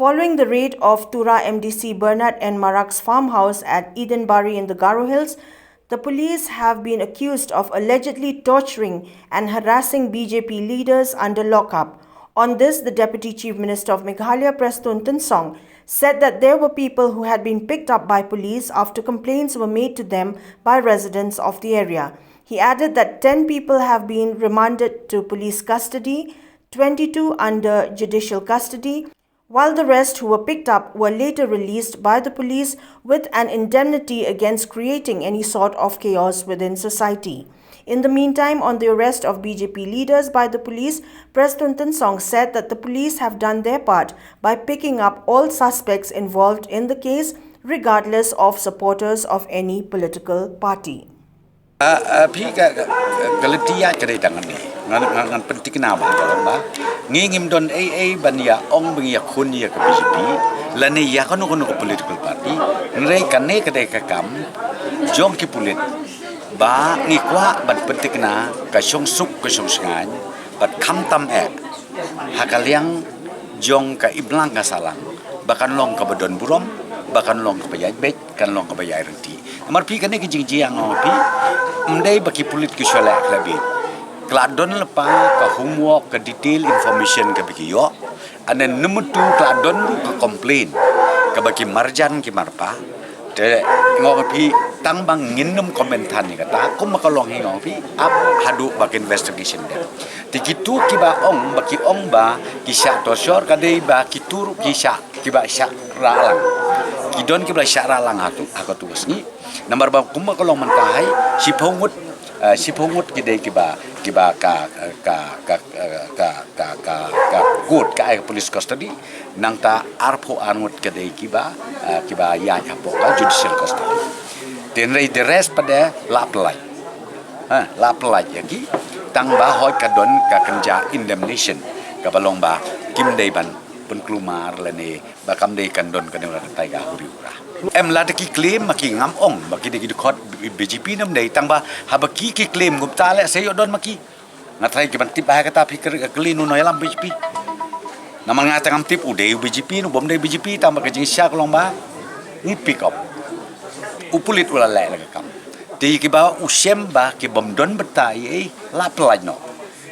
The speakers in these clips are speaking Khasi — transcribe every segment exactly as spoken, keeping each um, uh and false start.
Following the raid of Tura M D C Bernard N Marak's farmhouse at Edenbari in the Garo Hills, the police have been accused of allegedly torturing and harassing B J P leaders under lockup. On this, the Deputy Chief Minister of Meghalaya, Prestone Tynsong, said that there were people who had been picked up by police after complaints were made to them by residents of the area. He added that ten people have been remanded to police custody, twenty-two under judicial custody, while the rest who were picked up were later released by the police with an indemnity against creating any sort of chaos within society. In the meantime, on the arrest of B J P leaders by the police, Prestone Tynsong said that the police have done their part by picking up all suspects involved in the case, regardless of supporters of any political party. Ah, ah, phi ka, ka, ka lynti ïaid ka dei tang hangne. Ngan, ngan, ngan pynthikna ba, ba, ba. Ngi ngim don ei ei ban ïa ong ban ïa khun ïa ka B J P lane ïa kano kano ka political party. Hynrei kane ka dei ka kam jong ki pulit ba ngi kwah ban pynthikna ka shongsuk ka shongshngaiñ bad khamtam eh ha ka liang jong ka imlang ka sahlang ba kan long kaba don burom, ba kan long kaba ïaid beit, kan long kaba ïaid ryntih. Namar phi kane ka jingjia nga ong phi, ym dei ba ki pulit ki shu leh khlem bit. Ka la don lypa ka homework, ka detail information kaba ki ïoh. Ane number two, ka la don ruh ka complaint kaba ki marjan ki marpa. Te nga ong phi, tang ba ngin ym comment than ïa kata, kumba ka long hi nga ong phi, ap haduh ba ka investigation dep. Te kitu kiba ong ba ki ong ba ki shah torture ka dei ba kitu ruh ki shah, kiba shah rah lang. Ki don kiba shah rah lang ha tu, ha katu ka sngi. Namar ba kumba ka long mynta hi, shiphew ngut, eh, shiphew ngut ki dei kiba, kiba ka, ka, ka, ka, ka, ka, ka court ka ai police custody. Nangta arphew ar ngut ka dei kiba, eh, kiba ïaid hapoh ka judicial custody. Te hynrei the rest pat de la pyllait. Ha, la pyllait ïa ki. Tang ba hooid ka don ka kynja indemnation kaba long ba kim dei ban pynkulmar lane ba kam dei kan don kane ka tai ka huri hura. Em lada ki claim ma ki, ngam ong ba ki dei ki dkhot B J P ne ym dei, tang ba haba ki ki claim kumta leh sa ïoh don ma ki. Nga tharai ki ban tip ba ha kata phi kylli, uno ïalam B J P. Namar nga tang ngam tip u dei u B J P ne bym dei B J P, tang ba ka jingshisha ka long ba ngi pick up. U pulit u la leh la ka kam. Te kiba u shem ba ki bym don bynta ei ei la pyllait noh.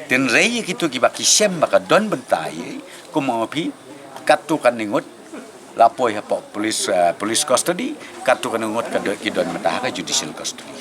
Te hynrei ïa kitu kiba ki shem ba ka don bynta ei ei, kum ma phi, katto katne ngut la poi hapoh police, eh, police custody, katto katne ngut ka don, ki don bynta ha ka judicial custody.